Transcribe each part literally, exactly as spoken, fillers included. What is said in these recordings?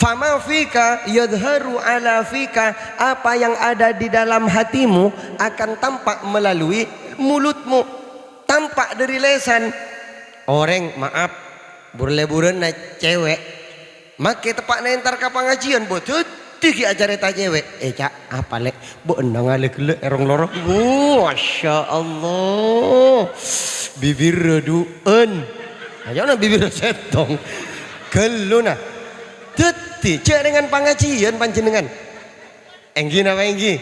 Fama fika yadhharu ala fika, apa yang ada di dalam hatimu akan tampak melalui mulutmu, tampak dari lesan. Orèng, maaf, bur-lèburânna cewek, make teppa'na entar ka pangajiân, bo dhâddhi ghi' acarèta cewek. Eh, Ca', apa, Lè'? Bo' enna' ngalè ghellâ' èrong lorong. Wuh, Masya Allah. Bibirra du'ân. Ayo na bibirra sèttong. Ghâllu na. Dhâddhi, jhâ' rèngan pangajiân panjhennengngan. Èngghi napa èngghi?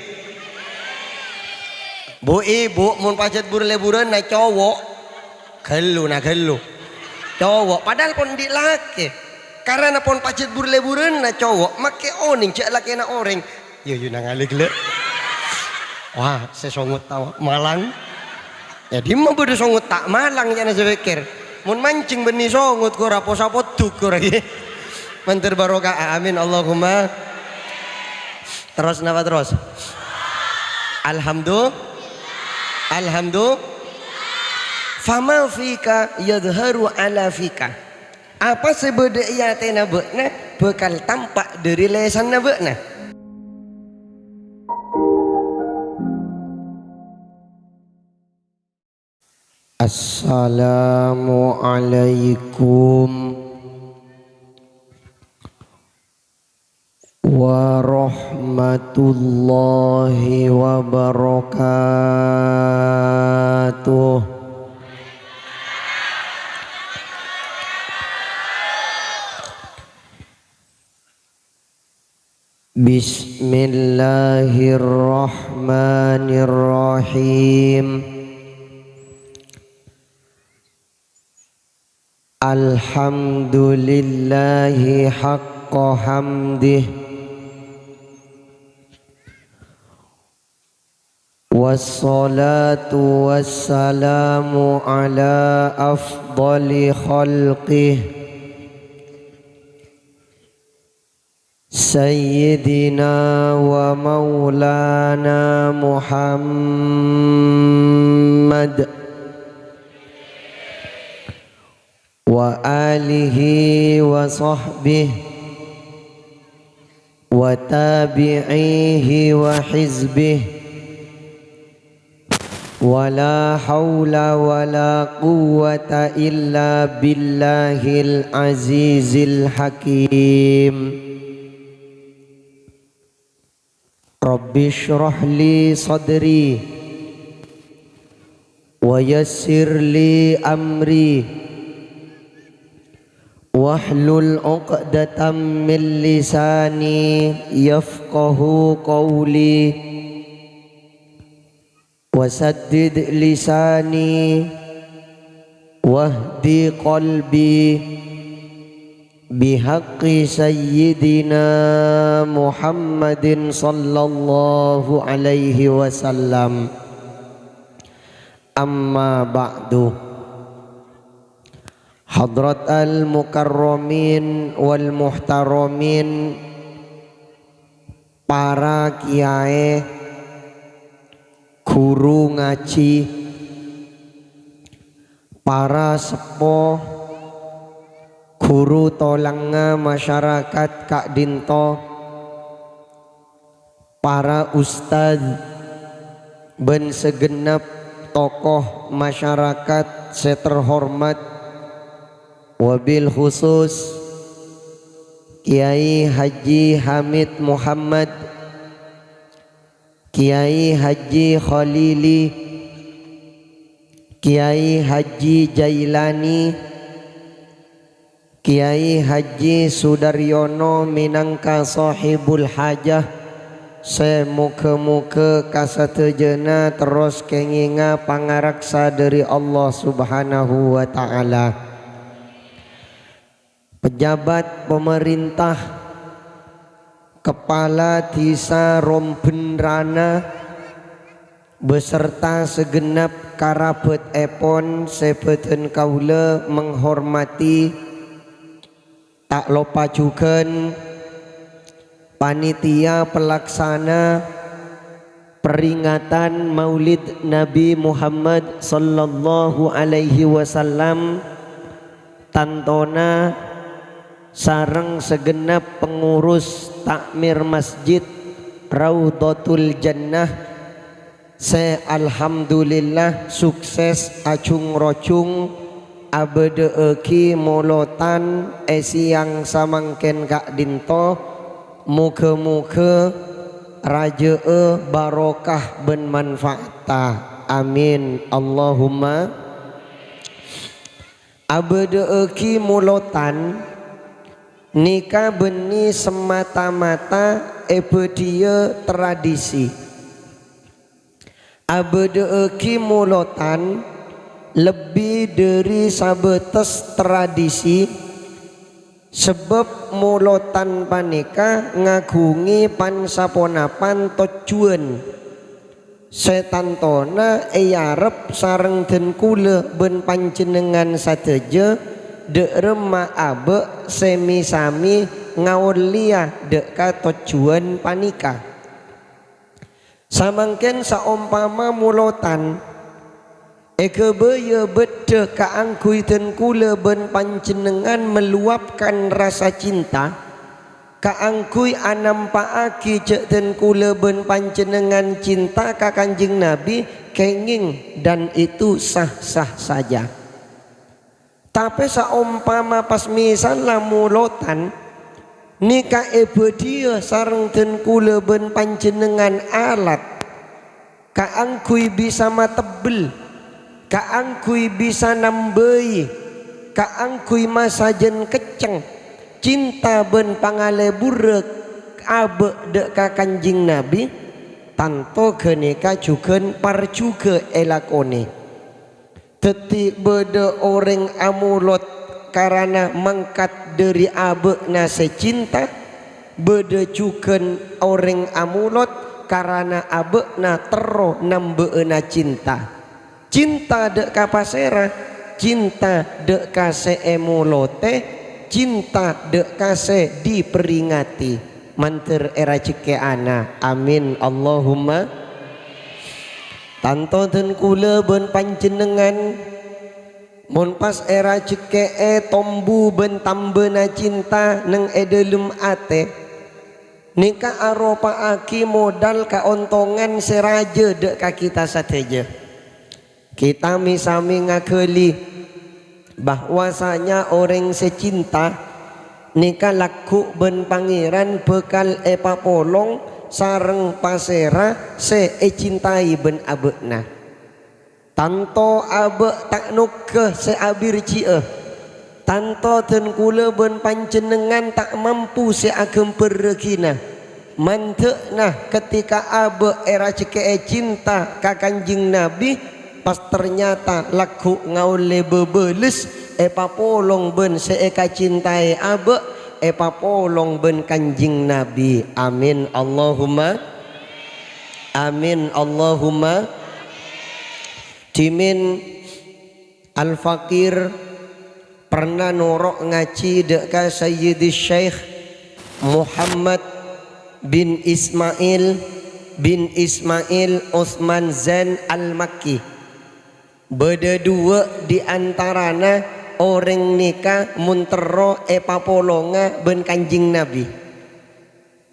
Bu, ibu, mon pajhât bur-lèburânna cowo', ghâllu na ghâllu. Cowo', padahal pon andi' lakè. Karana pon pajhât bur-lèburânna cowo', make onèng jhâ' lakèna orèng. Yu, yu, nang alè ghellâ'. Wah, sè songot ta' malang. Ya, dimma bâdâ songot ta' malang, ca'na sè pèkkèr. Mon manjheng bânnè songot, ghâra posa poddhuk, ghâra, ghi. Mandhâr barokah, amin, Allahumma. Terros napa terros? Alhamdu-, alhamdu-, fama fika yadhharu ala fika. Apa sè bâdâ è atèna bâ'na bhâkal tampa' dhâri lèsanna bâ'na. Assalamualaikum warahmatullahi wabarakatuh. Bismillahirrahmanirrahim. Alhamdulillahi haqqa hamdih. Wassalatu wassalamu ala afdali khalqih, Sayyidina wa maulana Muhammad, wa alihi wa sahbihi, wa tabi'ihi wa hizbihi. Wa la haula wa la quwwata illa billahil azizil hakim. Rabbi shrah li sadri wa yassir li amri wahlul 'uqdatam min lisani yafqahu qawli. Wasaddid lisani wahdi qalbi bihaqqi Sayyidina Muhammadin sallallahu alaihi wasallam. Amma ba'du. Hadratal mukarramin wal muhtaramin, para kiyaè, ghuru ngajhi, para seppo, ghuru tolangnga masyarakat ka'dinto, para ustad bân sagenep tokoh masyarakat sè terhormat, wabil khusus Kiai Haji Hamid Muhammad, Kiai Haji Khalili, Kiai Haji Jailani, Kiai Haji Sudaryono mènangka sahibul hajah, sè mogâ-mogâ kasadhâjâna terros kèngènga pangaraksa dhâri Allah Subhanahu wa Ta'ala. Pejabat pamarènta, kepala dhisa Rombenrana, beserta sagenep karabatèpon sè bâdân kaulâ menghormati, ta' loppa jhughân panitia pelaksana peringatan Maulid Nabi Muhammad sallallahu alaihi wasallam, tantona sareng segenap pengurus takmir Masjid Raudhatul Jannah sè alhamdulillah sukses ajhung-rojhung abâdâ'âghi molotan è sèyang samangkèn ka'dinto. Moghâ-moghâ rajâ'â barokah bân manfaatta. Amin. Allahumma. Abâdâ'âghi molotan nèka bânnè semata-mata èbâdhiyâ tradisi. Abâdâ'âghi molotan lebbi dhâri sabâtes tradisi, sabâb molotan panèka ngaghungè pan-saponapan tojjhuwân. Sè tantona èarep sareng dân kulâ bân panjhennengngan sadhâjâ, dâ' remma abâ' sè mi-sami ngaollèya dâ' ka tojjhuwân panèka. Samangkèn saompama molotan èghâbâyâ bâddhâ kaangghuy dân kulâ bân panjhennengngan meluapkan rasa cinta, kaangghuy anampa'aghi jhâ' dân kulâ bân panjhennengngan cinta ka Kanjeng Nabi, kèngèng, dan itu sah-sah saja. Tapè saompama pas mèsalla molotan nèka èbâdhiyâ sareng dân kulâ bân panjhennengngan alat kaangghuy bisa matebbel, kaangghuy bisa nambâi, kaangghuy masajân kecceng cinta bân pangalèburrâ abâ' dâ' ka Kanjeng Nabi, tanto ghânèka jhughân parjhughâ èlakonè. Dhâddhi bâdâ orèng amolot karana mangkat dhâri abâ'na sè cinta, bâdâ jhughân orèng amolot karana abâ'na terro nambâ'âna cinta. Cinta dâ' ka pasèra? Cinta dâ' ka sè èmolotè, cinta dâ' ka sè diperingati. Mandhâr èrajhekkè'ana. Amin. Allahumma. Tanto dân kulâ bân panjhennengngan, mon pas èrajhekkè'è tombu bân tambâna cinta neng è dâlem atè, nèka aropa'aghi modal kaontongan sè rajâ dâ' ka kita sadhâjâ. Kita mi-sami ngaghâli bahwasanya orèng sè cinta nèka lagghu' bân Pangèran bhâkal èpapolong sareng pasèra sè ècintai bân abâ'na. Tanto abâ' ta' nongghâ sè abirjhi'â. Tanto dân kulâ bân panjhennengngan ta' mampu sè aghâmbhârrâghina. Mandhâ'na ketika abâ' èrajhekkè'è cinta ka Kanjeng Nabi, pas ternyata lagghu' ngaollè bâbâles èpapolong bân sè èkacintaè abâ', èpapolong bân Kanjeng Nabi. Amin. Allahumma. Amin. Allahumma. Dhimèn Al-Fakir pernah noro' ngajhi dâ' ka Sayyidi Syekh Muhammad bin Ismail bin Ismail Utsman Zain Al-Makki. Bâdâ duwâ' di antarana orèng nèka mon terro èpapolonga bân Kanjeng Nabi.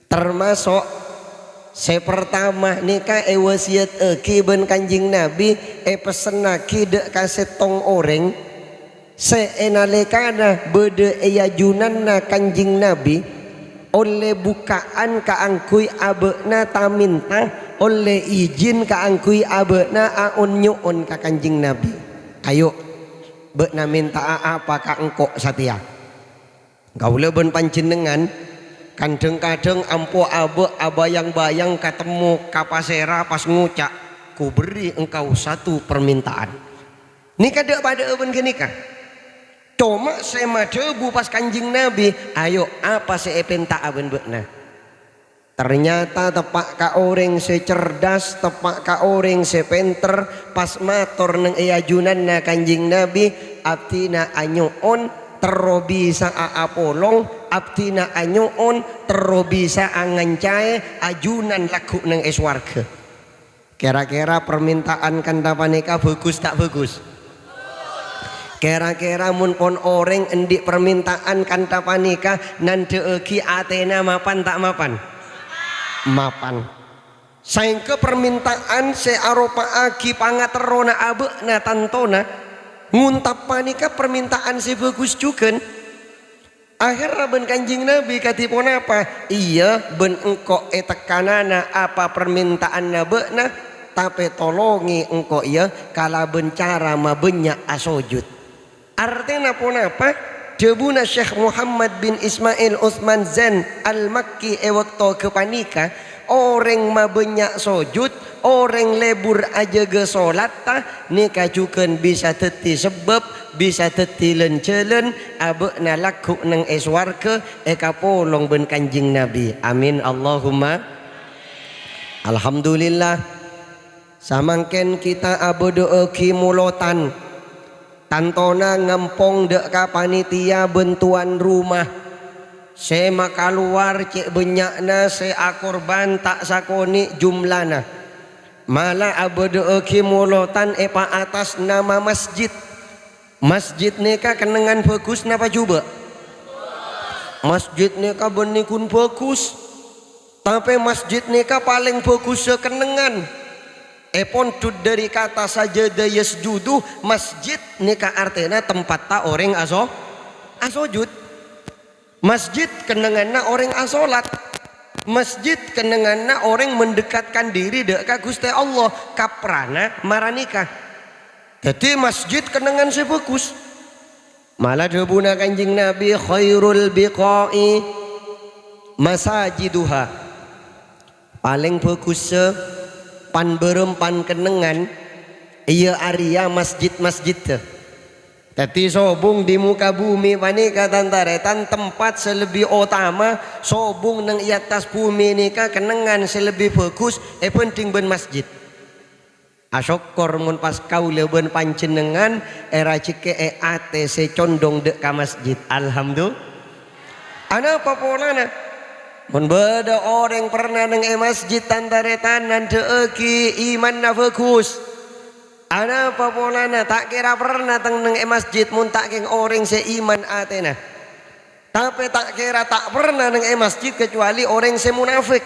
Tamaso' sè partama nèka èwasiyataghi bân Kanjeng Nabi, èpessennaghi dâ' ka sèttong orèng sè è nalèkana bâdâ è ajunanna Kanjeng Nabi, ollè bukka'an kaangghuy abâ'na ta-mènta, ollè ijin kaangghuy abâ'na aon-nyo'on ka Kanjeng Nabi. "Ayo, bâ'na mènta'a apa ka engko' satèya?" Kaulâ bân panjhennengngan, kadhâng-kadhâng ampo abâ' abayang-bayang katemmo ka pasèra pas ngoca', "Ku beri engkau satu permintaan." Nèka dâ'-padâ'â bân ghânèka. Coma sè madhâbu pas Kanjeng Nabi, "Ayo, apa sè èpènta'a bân bâ'na?" Ternyata teppa' ka orèng sè cerdas, teppa' ka orèng sè pènter, pas mator neng è ajunanna Kanjeng Nabi, "Abdhina anyo'on terro bisa'a apolong, abdhina anyo'on terro bisa'a ngancaè ajunan lagghu' neng è sowarghâ." Kèra-kèra parmèntaana kantha panèka bhâghus ta' bhâghus? Kèra-kèra mon pon orèng andi' parmènta'an kantha panèka, nandhâ'aghi atèna mapan ta' mapan? Mapan. Saèngghâ parmènta'an sè aropa'aghi pangaterrona abâ'na tantona, ngontab panèka parmènta'an sè bhâghus jhughân. Aherra bân Kanjeng Nabi kadhi ponapa? Iyâ, bân engko' ètekkanana apa parmènta'anna bâ'na, tapè tolongè engko', yâ, kalabân cara mabânnya' asojud. Artèna ponapa? Dhâbuna Syekh Muhammad bin Ismail Utsman Zain Al-Makki è bâkto ghâpanèka, orèng mabânnya' sojud, orèng lebur ajâgâ sholatta, nèka jhughân bisa dhâddhi sabâb, bisa dhâddhi lan-jhâlân abâ'na lagghu' neng è sowarghâ èkapolong bân Kanjeng Nabi. Amin, Allahumma. Alhamdulillah. Samangkèn kita abâdhâ'aghi molotan. Tantona ngampong dâ' ka panitia bân tuan rumah. Sè makalowar cè' bânnya'na sè akorban ta' sakonè' jumlana. Mala abâdhâ'aghi molotan èpaatas nama masjid. Masjid nèka kennengngan bhâghus napa jhubâ'? Masjid nèka bânnè ghun bhâghus. Tapè masjid nèka palèng bhâghussâ kennengngan. Èpondhut dhâri kata sajada yasjudu, masjid nèka artèna tempatta orèng aso-, asojud. Masjid kennengnganna orèng asolat. Masjid kennengnganna orèng mendekatkan diri dâ' ka Ghustè Allah, kaprana mara nèka. Dhâddhi masjid kennengngan sè bhâghus. Mala dhâbuna Kanjeng Nabi, "Khairul biqa'i masajiduha." Palèng bhâghussâ pan-bârâmpan kennengngan, iyâ arèya masjid-masjiddhâ. Dhâddhi, sobung di muka bumi panèka, tan-tarètan, tempat sè lebbi otama, sobung neng è attas bumi nèka kennengngan sè lebbi bhâghus èbhândhing bân masjid. Asokkor mon pas kaulâ bân panjhennengngan èrajhekkè'è atè sè condhong dâ' ka masjid. Alhamdulillah. Anapa polana? Mon bâdâ orèng perna neng è masjid, tan-tarètan, nandhâ'aghi imanna bhâghus. Anapa polana? Ta' kèra perna teng neng è masjid mon ta' kèng orèng sè iman atèna. Tapè ta' kèra ta' perna neng è masjid kecuali orèng sè munafik.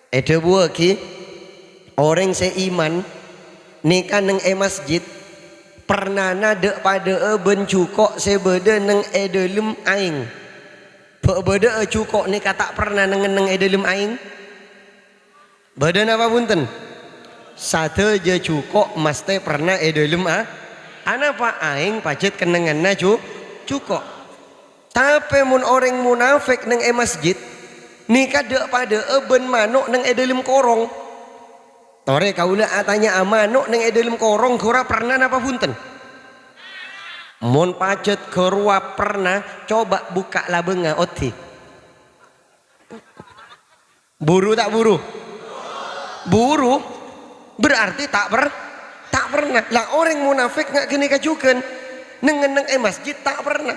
Èdhâbuwâghi, orèng sè iman nèka neng è masjid, pernana dâ'-padâ'â bân jhuko' sè bâdâ neng è dâlem aèng. Bâ' bâdâ'â jhuko' nèka ta' perna neng-ngenneng è dâlem aèng? Bâdâ napa bhunten? Sadhâjâ jhuko' mastè perna è dâlem a-, anapa aèng pajhât kennengnganna jhu-, jhuko'. Tapè mon orèng munafik neng è masjid, nèka dâ'-padâ'â bân mano' neng è dâlem korong. Torè kaulâ atanya'a, mano' neng è dâlem korong ghârowa perna napa bhunten? Mon pajhât ghârowa perna, coba bukka' labângnga odi. Buru ta' buru? Buru. Berarti ta' per-, ta' perna. Lah, orèng munafik nga' ghânèka jhughân. Neng-ngenneng è masjid ta' perna.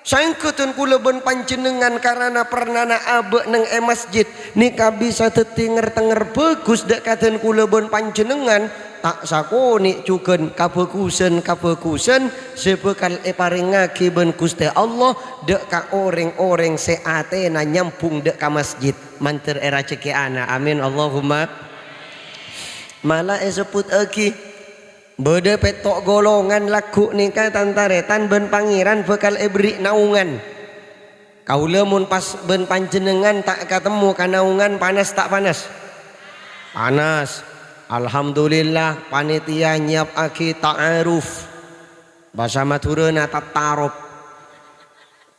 Saèngghâ dân kaulâ bân panjhennengngan karana pernana abâ' neng è masjid nèka bisa dhâddhi ngèr-tengngèr bhâghus dâ' ka dân kaulâ bân panjhennengngan, ta' sakonè' jhughân kabhâghusân-kabhâghusân sè bhâkal èparèngngaghi bân Ghustè Allah dâ' ka orèng-orèng sè atèna nyambhung dâ' ka masjid. Mandhâr èrajhekkè'ana. Amin, Allahumma. Mala èsebbhuttaghi, bâdâ pètto' golongan lagghu' nèka tan-tarètan bân Pangèran bhâkal èberri' naongan. Kaulâ mon pas bân panjhennengngan ta' katemmo ka naongan, panas ta' panas? Panas. Alhamdulillah, panitia nyiapaghi ta'aruf. Bhâsa Madhurâna tatarop.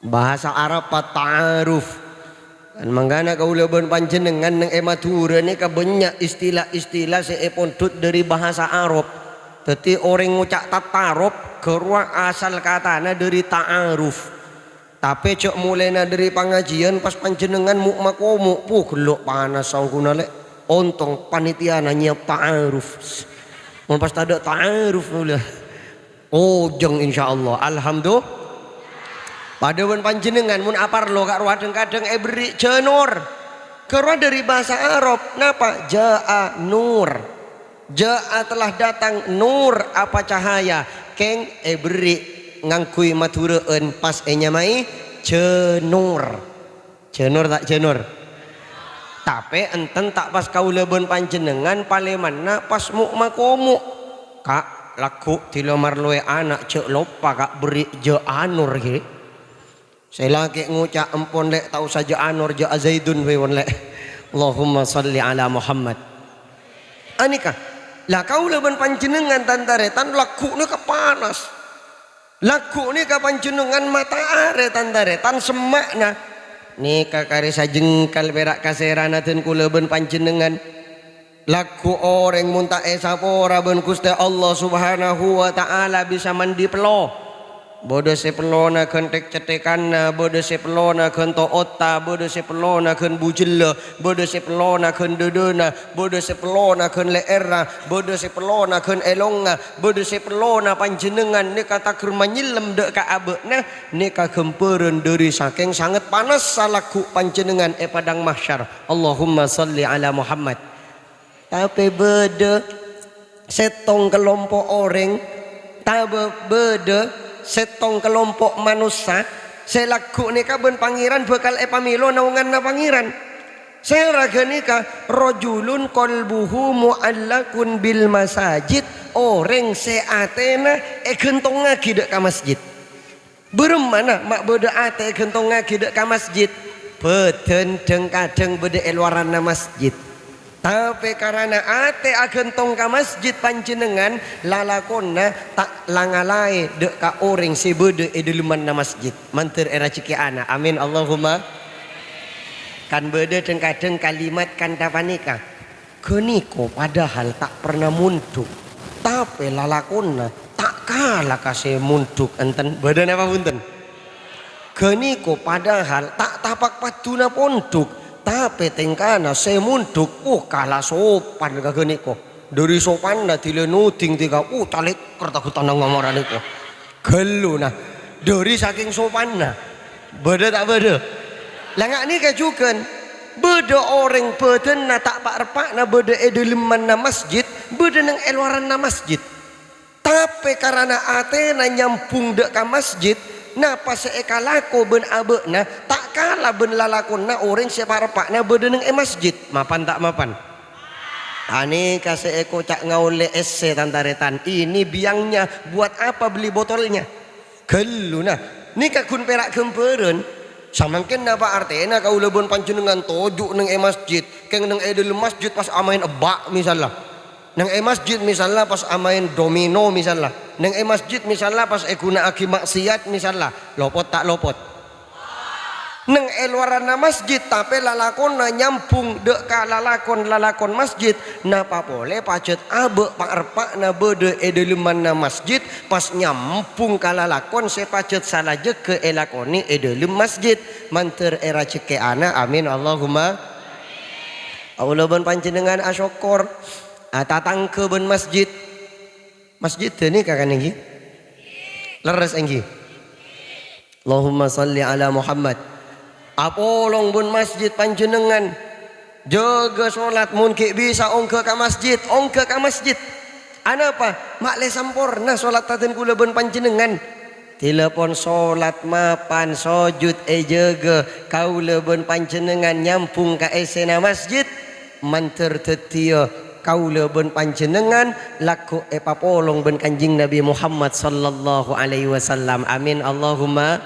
Bhâsa Arab ta'aruf. Kan mangkana kaulâ bân panjhennengngan neng è Madhurâ nèka bânnya' istilah-istilah sè èpondhut dhâri bhâsa Arab. Dhâddhi orèng ngoca' tatarop, ghârowa asal katana dhâri ta'aruf. Tapè jhâ' molaèna dhâri pangajiân pas panjhennengngan mo'-makomo', puh, ghellu' panas sangghuna, Lè'. Ontong panitiana nyiap ta'aruf. Mon pas tadâ' ta'aruf, kaulâ. Ojhâng, insyaallah. Alhamdulillah. Padâ bân panjhennengngan, mon aparlo ka rowa dhâng-kadhâng èberri' jânor. Ghârowa dhâri bhâsa Arab. Napa? Jaa nur. Jaa telah datang nur, apa cahaya. Kèng èberri' ngangghuy Madhurâ'ân pas ènyamaè Janur. Janur ta' Janur? Tapè enten ta' pas kaulâ bân panjhennengngan palèmanna pas mo'-makomo'. Ka', lagghu' dhila marlowè ana' jhâ' loppa ka' berri' Janur ghi. Sè lakè' ngoca' empon lè' tao saja Anur ja' Zaidun we won lè'. Allahumma shalli ala Muhammad. Anèka, la kaulâ bân panjhennengngan tan-tarètan lagghu' nèka panas. Lagghu' nèka panjhennengngan mata arè tan-tarètan semma'na. Nèka karè sajengkal pèra' kasèrana dân kaulâ bân panjhennengngan. Lagghu' orèng mon ta' èsapora bân Ghustè Allah Subhanahu wa Ta'ala bisa mandi pello. Bâdâ sè pellona ghân tek-cettekanna, bâdâ sè pellona ghân to'otta, bâdâ sè pellona ghân bujella, bâdâ sè pellona ghân dâdâna, bâdâ sè pellona ghân lè'èrra, bâdâ sè pellona ghân èlongnga, bâdâ sè pellona panjhennengngan nèka tagher manyellem dâ' ka abâ'na, nèka ghâmbhârân dhâri sakèng sanget panassa lagghu' panjhennengngan è Padang Mahsyar. Allahumma shalli ala Muhammad. Tapè bâdâ sèttong kalompo' orèng, tabâ bâdâ sèttong kalompo' manossa sè lagghu' nèka bân Pangèran bhâkal èpamèlo naonganna Pangèran. Sèra ghânèka, rajulun qalbuhu mu'allaqun bil masajid, orèng sè atèna èghântongngaghi dâ' ka masjid. Bârâmmana ma' bâdâ atè èghântongngaghi dâ' ka masjid? Bâdân dhâng-kadhâng bâdâ è lowaranna masjid. Tapè karana atè aghântong ka masjid panjhennengngan, lalakonna ta' la-ngalaè dâ' ka orèng sè bâdâ è dâlemmanna masjid. Mandhâr èrajhekkè'ana. Amin, Allahumma. Kan bâdâ dhâng-kadhâng kalimat kantha panèka. Ghânèka padahal ta' pernah mondhuk, tapè lalakonna ta' kala ka sè mondhuk, enten? Bâdâ napa bhunten? Ghânèka padahal ta' tapak padduna pondhuk, tapè tèngkana sè mondhuk, oh, kala sopan ka ghânèka. Dhâri sopanna dhilâ noding dhika, oh, calèkker taghut tanang ngomorra nèka. Ghâllu, nah, dhâri sakèng sopanna. Bâdâ ta' bâdâ? La nga' nèka jhughân, bâdâ orèng bâdânna ta' pa'-reppa'na bâdâ è dâlemmanna masjid, bâdâ neng è lowaranna masjid. Tapè karana atèna nyambhung dâ' ka masjid, napa sè èkalako bân abâ'na ta' kala bân lalakonna orèng sè pa'-reppa'na bâdâ neng è masjid. Mapan ta' mapan? Anèka sè èkoca' ngaollè essè, tan-tarètan. Ini biangnya, buat apa beli botolnya? Ghâlluna. Nèka ghun pèra' ghâmbhârân. Samangkèn napa artèna kaulâ bân panjhennengngan toju' neng è masjid? Kèng neng è dâlem masjid pas amaèn ebba', misalla. Neng è masjid, misalla, pas amaèn domino, misalla. Neng è masjid, misalla, pas èghuna'aghi maksiat, misalla. Lopot ta' lopot? Neng è lowaranna masjid, tapè lalakonna nyambhung dâ' ka lalakon-lalakon masjid, napa polè pajhât abâ' pa'-reppa'na bâdâ è dâlemmanna masjid, pas nyambhung ka lalakon sè pajhât sala jâgâ èlakonè è dâlem masjid. Mandhâr èrajhekkè'ana, amin, Allahumma. Kaulâ bân panjhennengngan asokkor, atatangghâ bân masjid. Masjid dhâ' nèka kan, èngghi? Lerres, èngghi? Allahumma shalli ala Muhammad. Apolong bân masjid panjhennengngan. Jâgâ solat, mon ghi' bisa ongghâ ka masjid, ongghâ ka masjid. Anapa? Ma' lè samporna solatta dân kaulâ bân panjhennengngan. Dhilâ pon solat mapan, sojud èjâgâ, kaulâ bân panjhennengngan nyambhung ka essèna masjid. Mandhâr dhâddhiyâ kaulâ bân panjhennengngan lagghu' èpapolong bân Kanjeng Nabi Muhammad sallallahu alaihi wasallam. Amin, Allahumma.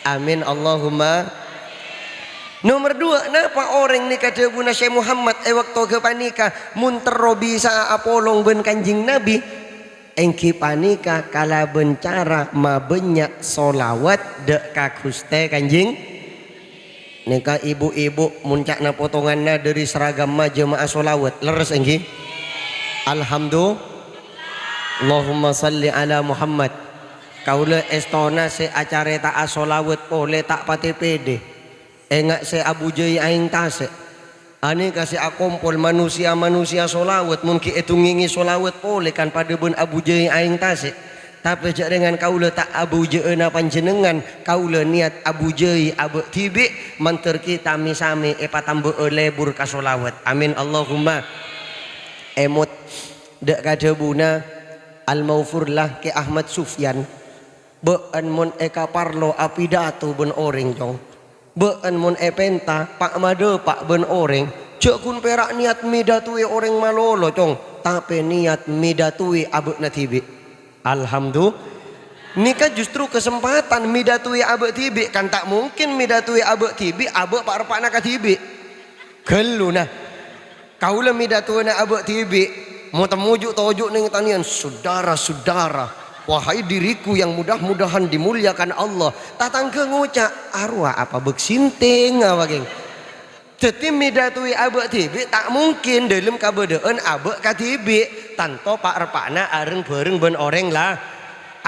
Amin, Allahumma. Nomer duwâ', napa orèng nèka dhâbuna Syekh Muhammad è bâkto ghâpanèka, mon terro bisa'a apolong bân Kanjeng Nabi? Èngghi panèka kalabân cara mabânnya' sholawat dâ' ka Ghustè Kanjeng. Nèka ibu-ibu, mon ca'na potonganna dhâri saragamma jamaah sholawat. Lerres èngghi? Alhamdu-, Allahumma shalli ala Muhammad. Kaulâ èstona sè acarèta'a sholawat polè ta' patè pèdhi. Enga' sè abujâi aèng tasè'. Anèka sè akompol manusiya-manusiya sholawat, mon ghi' èdhungngèngè sholawat polè kan padâ bân abujâi aèng tasè'. Tapè jhâ' rèngan kaulâ ta' abujâ'âna panjhennengngan, kaulâ niyat abujâi abâ' dhibi', mandhâr kita mè-samè èpatambâ'â lebur ka sholawat. Amin, Allahumma. Èmot dâ' ka dhâbuna, Al-Maghfurlah Kè Ahmad Sufyan, bâ'na mon èkaparlo apidato bân orèng, Cong. Bâ'na mon èpènta pa'-madâpa' bân orèng, jhâ' ghun pèra' niyat midatowè orèng malolo, Cong, tapè niyat midatowè abâ'na dhibi'. Alhamdu-, nèka justru kasempadhân midatowè abâ' dhibi', kan ta' mungkin midatowè abâ' dhibi', abâ' pa'-reppa'na kadhibi'. Ghâllu, nah. Kaulâ midatowèna abâ' dhibi', mo-, temmo ju'-toju' neng tanèyan, "Saudara-saudara, wahai diriku yang mudah-mudahan dimuliakan Allah." Tatangghâ ngoca', "Arowa apa bâk sèntèng apa, Kèng?" Dhâddhi midatowè abâ' dhibi' ta' mungkin dâlem kabâdâ'ân abâ' kadhibi', tanto pa'-reppa'na areng-bhâreng bân orèng la-,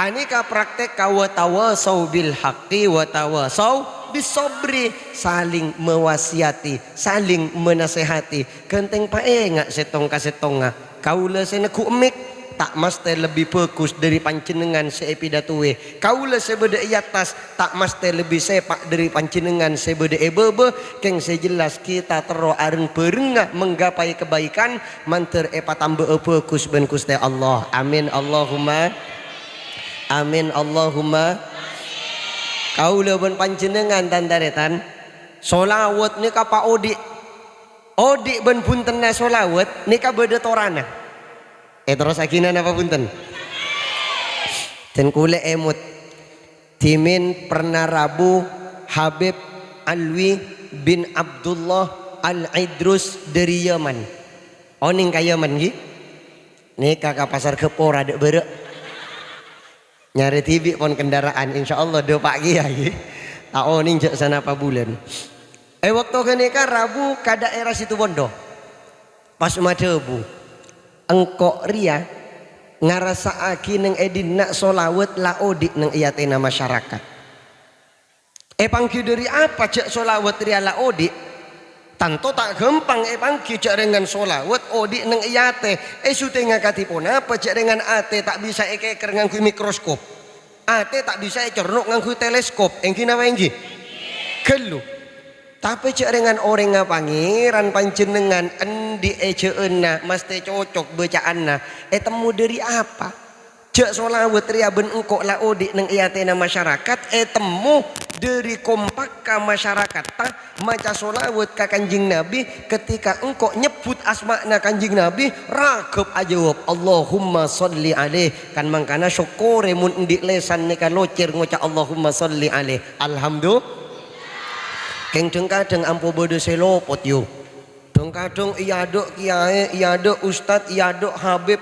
Anèka praktek ka wa tawasau bil haqqi wa tawasau bis sabri, saling mewasiyati, saling menasehati. Ghântèng paènga' sèttong ka sèttongnga. Kaulâ sè neggu' mik, ta' mastè lebbi bhâghus dhâri panjhennengngan sè èpidatowè. Kaulâ sè bâdâ è attas, ta' mastè lebbi sèpa' dhâri panjhennengngan sè bâdâ è bâbâ. Kèng sè jelas kita terro areng-bhârengnga menggapai kebaikan, mandhâr èpatambâ'â bhâghus bân Ghustè Allah. Amin, Allahumma. Amin, Allahumma. Kaulâ bân panjhennengngan, tan-tarètan, sholawat nèka paodi'. Odi' bân bhuntenna sholawat nèka bâdâ torana. Èterrossaghina napa bhunten? Dân kulâ èmot. Dhimèn pernah rabu Habib Alwi bin Abdullah Al-Idrus dhâri Yaman. Onèng ka Yaman, ghi? Nèka ka Pasar Ghâpora dâ' bârâ'. Nyarè dhibi' pon kendaraan, insyaallah dâpa' kèya, ghi. Ta' onèng jhâ' sanapa bulân. È bâkto ghânèka rabu ka dhaèra Situbondo. Pas madhâbu, "Engko' rèya ngarassa'aghi neng è dinna' sholawat la odi' neng è atèna masyarakat." Èpangghi dhâri apa jhâ' sholawat rèya la odi'? Tanto ta' ghâmpang èpangghi jhâ' rèngan sholawat odi' neng è atè. Èsutèngnga kadhi ponapa jhâ' rèngan atè ta' bisa èkèkèr ngangghuy mikroskop? Atè ta' bisa ècerno' ngangghuy teleskop, èngghi napa èngghi? Ghâllu. Tapè jhâ' rèngan orèngnga Pangèran panjhennengngan, endi' è jhâ'ânna mastè cocok bâca'anna, ètemmo dhâri apa? Jhâ' sholawat rèya bân engko' la odi' neng è atèna masyarakat, ètemmo dhâri kompakka masyarakatta maca sholawat ka Kanjeng Nabi. Ketika engko' nyebbhut asmana Kanjeng Nabi, ragâp ajâwâb, "Allahumma sholli alaih." Kan mangkana sokkorè mon endi' lèsan nèka locèr ngoca' "Allahumma sholli alaih." Alhamdu-, Kèng dhâng-kadhâng ampo bâdâ sè lopot, yu. Dhâng-kadhâng è adâ' kèyaè, è adâ' ustad, è adâ' habib,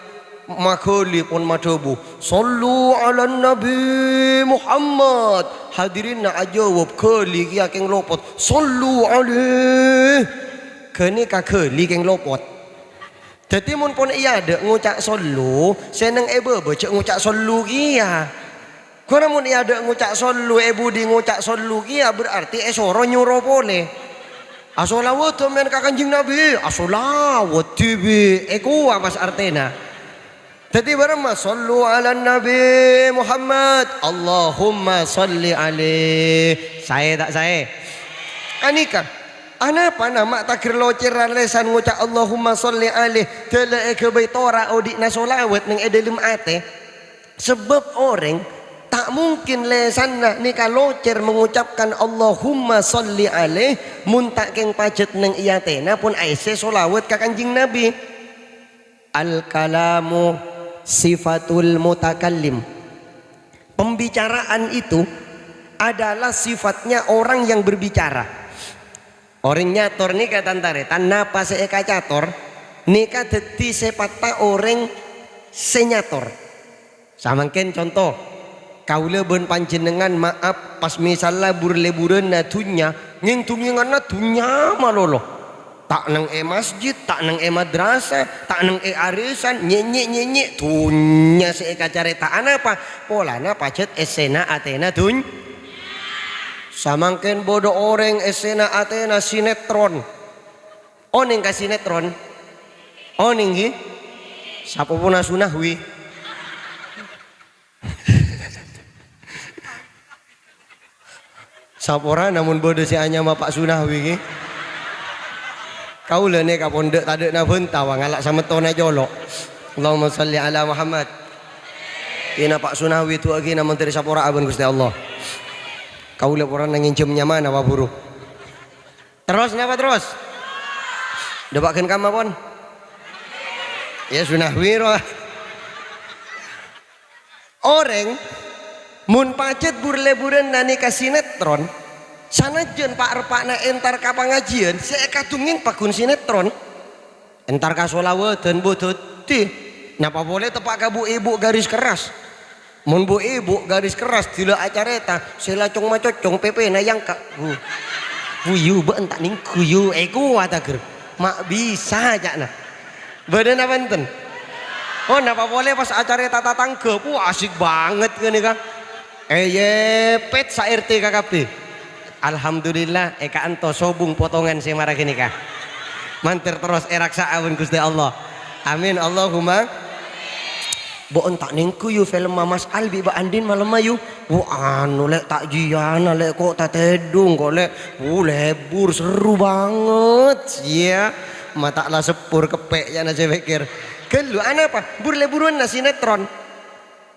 maghâli pon madhâbu, "Shallu 'alan Nabi Muhammad." Hadirinna ajâwâb, ghâli kèya kèng lopot, "Shallu 'alaih." Ghânèka ghâli kèng lopot. Dhâddhi, mon pon è adâ' ngoca' "Shallu", sè neng è bâbâ jhâ' ngoca' "Shallu" kèya. Ghun mon è adâ' ngoca' "Shallu", è budi ngoca' "Shallu" kèya, berarti èsoro nyoro polè. "Asholawat sampèyan ka Kanjeng Nabi?" "Asholawat dhibi'." Èkowa pas artèna. Dhâddhi bârâmma, "Shallu 'alan Nabi Muhammad, Allahumma shalli alaih." Saè ta' saè? Anèka, anapa nama' tagher locèran lèsan ngoca' "Allahumma shalli alaih", dâlâ èghâbây tora' odi'na sholawat neng è dâlem atè? Sabâb orèng ta' mungkin lèsanna nèka locèr mengucapkan "Allahumma shalli alaih" mon ta' kèng pajhât neng è atèna pon aèssè sholawat ka Kanjeng Nabi. Al-kalamu sifatul mutakallim. Pembicaraan itu adalah sifatnya orang yang berbicara. Orèng nyator nèka, tan-tarètan, napa sè èkacator, nèka dhâddhi sèpatta orèng sè nyator. Samangkèn conto, kaulâ bân panjhennengngan, maaf, pas mèsalla bur-lèburânna dhunnya, ngèng-dhungngènganna dhunnya malolo. Ta' neng è masjid, ta' neng è madrasah, ta' neng è arèsan, nyè'-nyè'-nyè'-nyè', dhunnya sè èkacarèta'ana apa? Polana pajhât èssèna atèna dhun-, Samangkèn bâdâ orèng èssèna atèna sinetron. Onèng ka sinetron? Onèng, ghi? Sapopona Su Nahwi. Saporana mon bâdâ sè anyama Pa' Su Nahwi, ghi? Kaulâ nèka pon dâ'-tadâ'na bânta, wa, ngala' samettonna colo'. Allahumma shalli ala Muhammad. Ina Pak Sunawi du'aaghi namong dhâri sapora'a bân Ghustè Allah. Kaulâ porana ngènjhâm nyamana, wa buru. Terros, napa terros? Dâpa' ghân kamma pon? Ya, Sunawi, ro. Orèng, mon pajhât bur-lèburân nanèka sinetron, sanajjhân pa'-reppa'na entar ka pangajiyân, sè èkadhungngèng pagghun sinetron. Entar ka sholawatan, bu, dhâddhi. Napa polè teppa' ka bu-ibu garis keras? Mon bu-ibu garis keras, dhila acarèta, sè lacong-macocong pèpèna èyangka'. Bu. Buyu, bâ'en ta' nèngghu, yu, èkowa tager. Ma' bisa, ca'na. Bâdâ napa enten? Oh, napa polè pas acarèta tatangghâ? Wah, asik banget ghânèka. Èyèpèt sa-R T kakabbhi. Alhamdulillah, è ka'anto sobung potongan sè mara ghânèka. Mandhâr terros èraksa'a bân Ghustè Allah. Amin, Allahumma. Bâ'en ta' nèngghu, yu, film Mas Al bi' Mbak Andin malemma, yu. Wah, anu, Lè', ta' jiyâna, Lè', ko' tatèdung, ko', Lè'. Wuh, lebur, seru banget. Iyâ, ma' ta' la seppur keppè', yâ, na, sè pèkkèr. Ghâllu, anapa? Bur-lèburânna sinetron.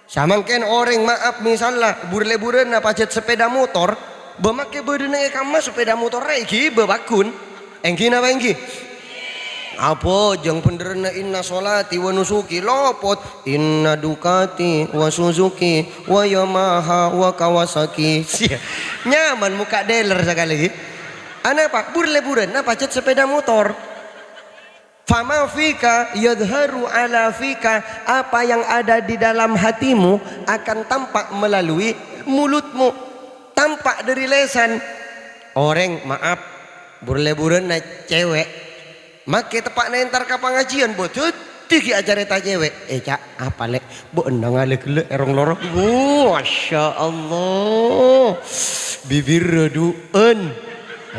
Samangkèn orèng, maaf, misalla, bur-lèburânna pajhât sepeda motor, bâ makè bâdâna è kamma sepeda motorra èghibâ pagghun. Èngghi napa èngghi? Abhâjâng bhendherrâna inna sholati wa nusuki lopot, inna Ducati wa Suzuki wa Yamaha wa Kawasaki. Sia, nyaman mokka' dealer sakalè ghi. Anapa? Bur-lèburânna pajhât sepeda motor. Fama fika yadhharu ala fika, apa yang ada di dalam hatimu akan tampak melalui mulutmu, tampak dari lesan. Orèng, maaf, bur-lèburânna cèwèk, makè teppa'na entar ka pangajiyân, bu, dhâddhi ghi' acarèta cèwèk. Eh, Ca', apa, Lè'? Bâ'en nangaleghellâ' è rong lorong. Wuh, Masya Allah. Bibirrâ du'ân.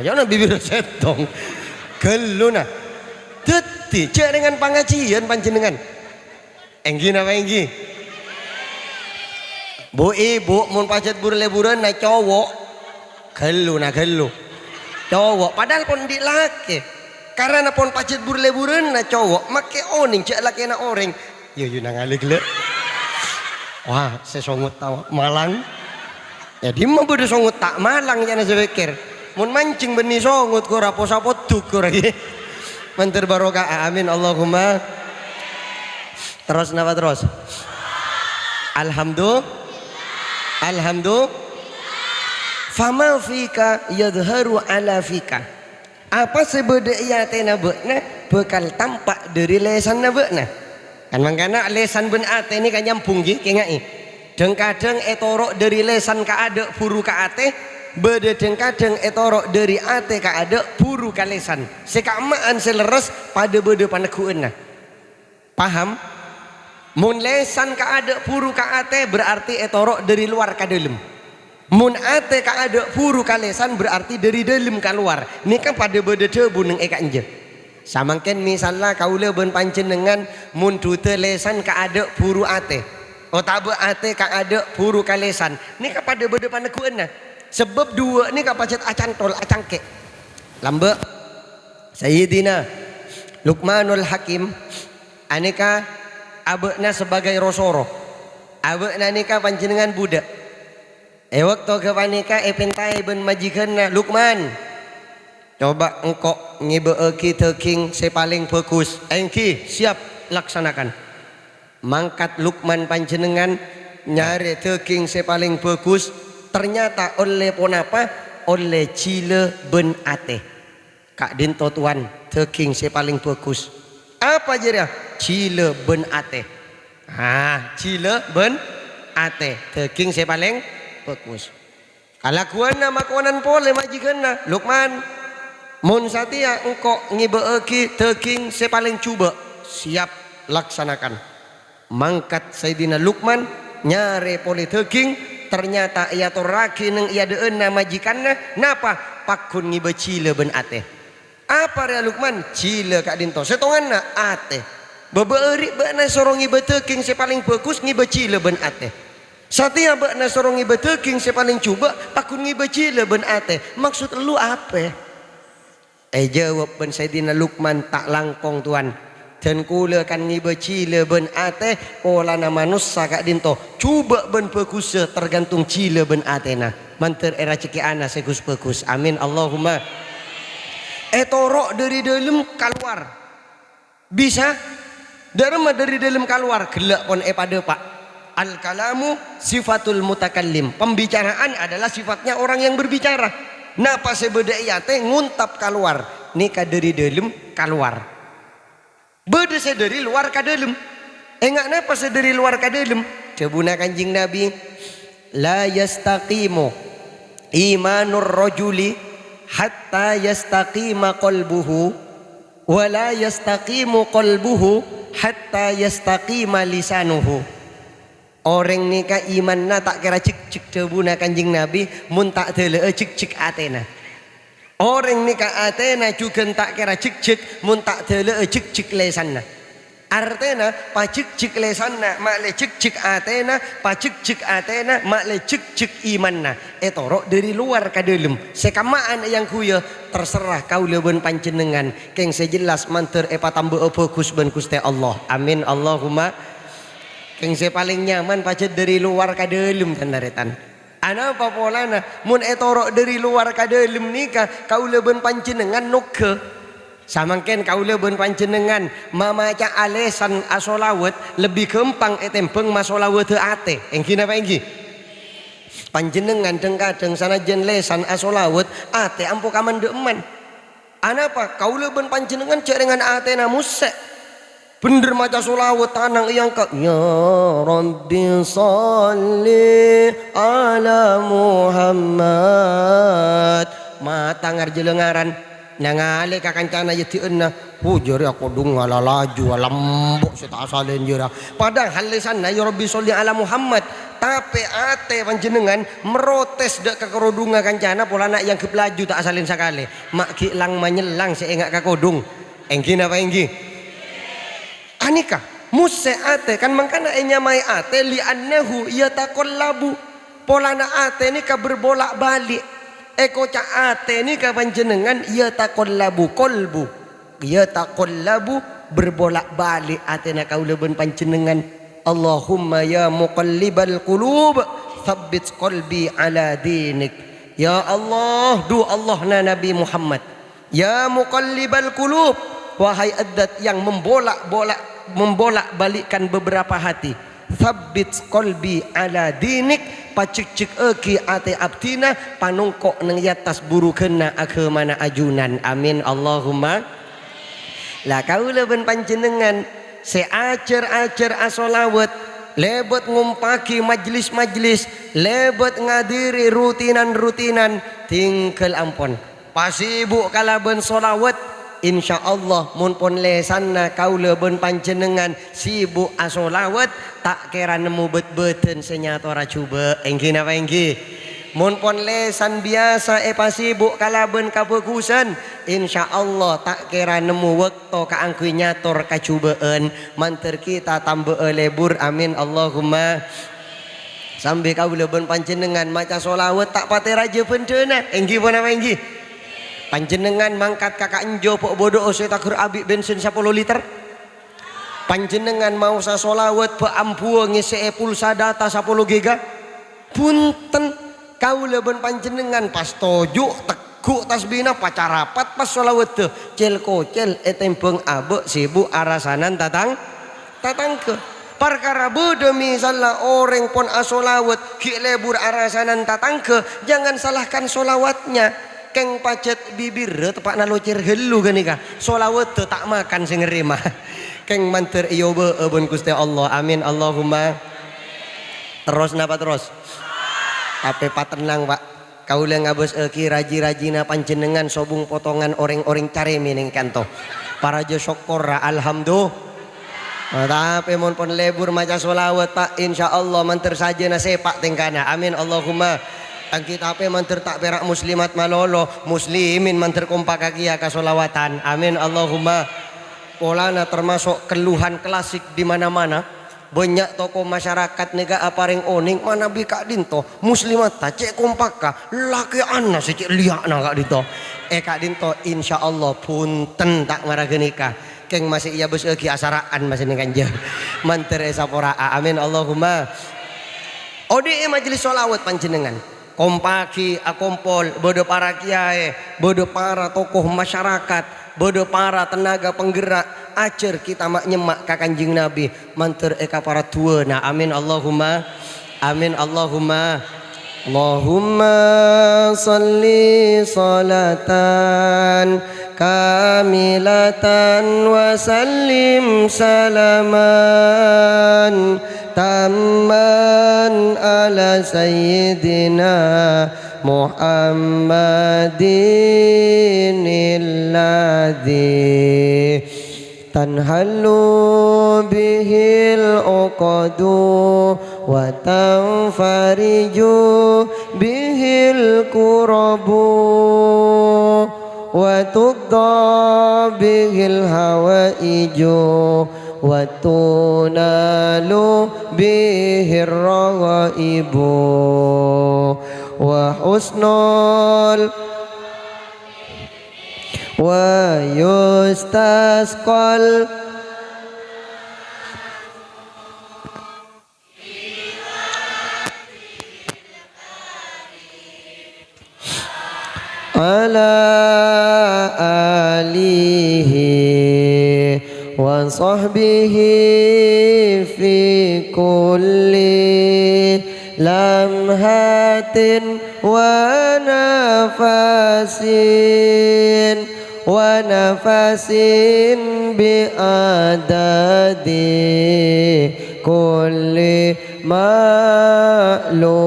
Ayo na bibirrâ sèttong. Ghâlluna. Dhâddhi, jhâ' rèngan pangajiyân panjhennengngan. Èngghi napa èngghi? Bu, ibu, mon pajhât bur-lèburânna cowo', ghâllu na ghâllu. Cowo', padahal pon andi' lakè. Karana pon pajhât bur-lèburânna cowo', makè onèng jhâ' lakèna orèng. Yu, yu, nangaleghellâ'. Wah, sè songot ta' malang. Yâ, dimma bâdâ songot ta' malang, yâ, na sè pèkkèr. Mon manjheng bânnè songot, ghâra posa poddhuk, ghâra, ghi. Mandhâr barokah. Amin, Allahumma. Terros napa terros? Alhamdu-, Alhamdu-, fama fika yadhharu ala fika. Apa sè bâdâ è atèna bâ'na bhâkal tampa' dhâri lèsanna bâ'na. Kan mangkana lèsan bân atè nèka nyambung, ghi, kènga'è. Dhâng-kadhâng ètoro' dhâri lèsan ka adâ' buru ka atè, bâdâ dhâng-kadhâng ètoro' dhâri atè ka adâ' buru ka lèsan. Sè ka'emma'an sè lerres padâ bâdâ paneggu'ânna. Paham? Mon lèsan ka adâ' buru ka atè, berarti ètoro' dhâri lowar ka dâlem. Mon atè ka adâ' buru ka lèsan, berarti dhâri dâlem ka lowar. Nèka padâ bâdâ dhâbu neng è ka'enjâ. Samangkèn misalla kaulâ bân panjhennengngan mondhudhâ lèsan ka adâ' buru atè, otabâ atè ka adâ' buru ka lèsan. Nèka padâ bâdâ paneggu'ânna. Sabâb duwâ' nèka pajhât acantol, acangkè'. Lambâ'. Sayyidina Luqmanul Hakim anèka abâ'na sabagai ro-soro. Abâ'na nèka panjhennengngan budhâk. È bâkto ghâpanèka èpèntaè bân majhigânna, "Luqman, coba engko' ngèbâ'aghi dhâghing sè palèng bhâghus." "Èngghi, siap, laksanakan." Mangkat Luqman panjhennengngan nyarè dhâghing sè palèng bhâghus, ternyata ollè ponapa? Ollè jhilâ bân atè. "Ka'dinto, Towan, dhâghing sè palèng bhâghus." "Apa jârèya?" "Jhilâ bân atè." Ah, jhilâ bân atè, dhâghing sè palèng bhâghus. Kalagguwânna makonan polè majhigânna, "Luqman, mon satèya engko' ngèbâ'aghi dhâghing sè palèng jhubâ'." "Siap, laksanakan." Mangkat Sayyidina Luqman nyarè polè dhâghing, ternyata èatorraghi neng è adâ'ânna majikanna, napa? Pagghun ngèbâ jhilâ bân atè. "Apa rèya, Luqman?" "Jhilâ ka'dinto." "Sètonganna?" "Atè." "Bâbâ ri' bâ'na èsoro ngèbâ dhâghing sè palèng bhâghus, ngèbâ jhilâ bân atè. Satèya bâ'na èsoro ngèbâ dhâghing sè palèng jhubâ', pagghun ngèbâ jhilâ bân atè. Maksod ello apa?" Èjâwâb bân Sayyidina Luqman, "Ta' langkong, Towan." Dan kaulâ kan ngibâ jhilâ bân atè polana manossa ka'dinto. Jhubâ' bân bhâghussa tergantung jhilâ bân atèna. Mandhâr èrajhekkè'ana sè ghus-bhâghus. Amin. Allahumma. Ètoro' dâri dâlem kalowar. Bisa? Dâremma dâri dâlem kalowar, ghellâ' pon èpadâpa'. Al-kalamu sifatul mutakallim. Pembicaraan adalah sifatnya orang yang berbicara. Napa sè bâdâ è atè ngontap kalowar. Nèka dâri dâlem kalowar. Bâdâ sè dâri lowar ka dâlem. Enga' napa sè dâri lowar ka dâlem? Dhâbuna Kanjeng Nabi, "La yastaqimu imanur rajuli hatta yastaqima qalbuhu, wa la yastaqimu qalbuhu hatta yastaqima lisanuhu." Orèng nèka imanna ta' kèra jhekjhek, dhâbuna Kanjeng Nabi, mon ta' dâlâ'â jhekjhek atèna. Orèng nèka atèna jhughân ta' kèra jhekjhek, mon ta' dâlâ'â jhekjhek lèsanna. Artèna, pajhekjhek lèsanna, ma'lè jhekjhek atèna, pajhekjhek atèna, ma'lè jhekjhek imanna. Ètoro' dâri lowar ka dâlem. Sè kamma'an èangghuya, terserah kaulâ bân panjhennengngan. Kèng sè jelas mandhâr èpatambâ'â bhâghus bân Ghustè Allah. Amin. Allahumma. Kèng sè palèng nyaman pajhât dâri lowar ka dâlem, tan-tarètan. Anapa polana? Mon ètoro' dâri lowar ka dâlem nèka, kaulâ bân panjhennengngan nongghâ. Samangkèn kaulâ bân panjhennengngan mamaca'a lèsan asholawat lebbi ghâmpang ètèmbhâng masholawatâ atè. Èngghi napa èngghi? Panjhennengngan dhâng-kadhâng sanajjhân lèsan asholawat, atè ampo kamandhâ'emman. Anapa? Kaulâ bân panjhennengngan jhâ' rèngan atèna mossè. Bhendher maca sholawat tanang èangka', "Ya Rabbi sholli ala Muhammad." Mata ngarjhâlângaran, nangalè ka kancana yâ dhi'enna, "Hu, jârèya kodhung ngala laju, alambo' sè ta' asalèn jârèya." Padahal lèsanna, "Ya Rabbi sholli ala Muhammad." Tapè atè panjhennengngan mrotès dâ' ka karodhungnga kancana polana èangghep laju ta' asalèn sakalè. Ma' ghi' lang-manyellang sè enga' ka kodhung. Èngghi napa èngghi? Anèka, mossè atè, kan mangkana ènyamaè atè, "Li'annahu yataqallabu." Polana atè nèka berbolak-balik. Èkoca' atè nèka panjhennengngan, "Yataqallabu qalbu." Yataqallabu, berbolak-balik atèna kaulâ bân panjhennengngan. Allahumma ya muqallibal qulub, tsabbit qalbi ala dinik. Ya Allah, dhu Allahna Nabi Muhammad. Ya muqallibal qulub, wahai Dzat yang membolak-bolak, membolak-balikkan beberapa hati, tsabbit qalbi ala dinik, pajhekjhekaghi atè abdhina, panongko' neng è attas bhurugânna aghâmana ajunan. Amin, Allahumma. La kaulâ bân panjhennengngan sè ajhâr-ajhâr asholawat, lèbât ngompaghi majlis-majlis, lèbât ngadhiri rutinan-rutinan, tinggal ampon. Pasibuk kalabân sholawat, insyaallah, mon pon lèsanna kaulâ bân panjhennengngan sibuk asholawat, ta' kèra nemmo bât-bâdân sè nyatora jhubâ'. Èngghi napa èngghi? Mon pon lèsan biyasa èpasibuk kalabân kabhâghusân, insyaallah, ta' kèra nemmo bâkto kaangghuy nyator kajhubâ'ân. Mandhâr kita tambâ'â lebur. Amin, Allahumma. Sambi kaulâ bân panjhennengngan maca sholawat ta' patè rajâ bhândhâna. Èngghi ponapa èngghi? Panjhennengngan mangkat ka ka'enjâ bâ' bâdâ'â sè taghâr abi' bensin sapolo liter? Panjhennengngan maosa sholawat bâ' ambuwâ ngèssè'è pulsa data sapolo giga? Bhunten, kaulâ bân panjhennengngan pas toju', tegghu' tasbihna, pacarapat pas sholawatta, cèl-kocèl ètèmbhâng abâ' sibuk arasanan tatang-, tatangghâ. Parkara bâdâ misalla orèng pon asholawat ghi' lebur arasanan tatangghâ, jangan salahkan sholawatnya. Kèng pajhât bibirrâ teppa'na locèr ghâllu ghânèka, sholawatta ta' makan sè narèma. Kèng mandhâr èobâ'â bân Ghustè Allah. Amin, Allahumma. Terros napa terros? Tapè patennang, Pak. Kaulâ ngabâsaghi raji-rajina panjhennengngan sobung potongan orèng-orèng carèmè neng kanto. Parajâ sokkorra, alhamdu-, Nah, tapè mon pon lebur maca sholawat, Pak, insyaallah mandhâr sajâna sèpa' tèngkana. Amin, Allahumma. Èngghi tapè mandhâr ta' pèra' muslimat malolo, muslimin mandhâr kompak kèya ka sholawatan. Amin, Allahumma. Polana termasuk keluhan klasik di mana-mana. Bânnya' tokoh masyarakat nèka aparèng onèng manabi ka'dinto, muslimatta cè' kompakka, lakè'anna sè cè' liya'na ka'dinto. È ka'dinto, insyaallah, bhunten ta' mara ghânèka. Kèng masè èabâsaghi asara'an masè nèng kanjâ. Mandhâr èsapora'a. Amin, Allahumma. Odi'i majelis sholawat panjhennengngan. Kompa'aghi, akompol, bâdâ para kiyaè, bâdâ para tokoh masyarakat, bâdâ para tenaga penggerak, ajhâr kita ma'-nyemma' ka Kanjeng Nabi, mandhâr èkaparat du'âna. Amin, Allahumma. Amin, Allahumma. Allahumma shalli shalatan kamilatan wa sallim salaman tamman ala sayyidina Muhammadin alladzi tanhallu bihil uqadu wa tanfariju bihil kurabu wa tuqda bihil hawaiju wa tunalu bihir raghaibu wa husnul wa yustasqal ala alihi wa sahbihi fi kulli lamhatin wa nafasin, wa nafasin bi adadi kulli ma'lumin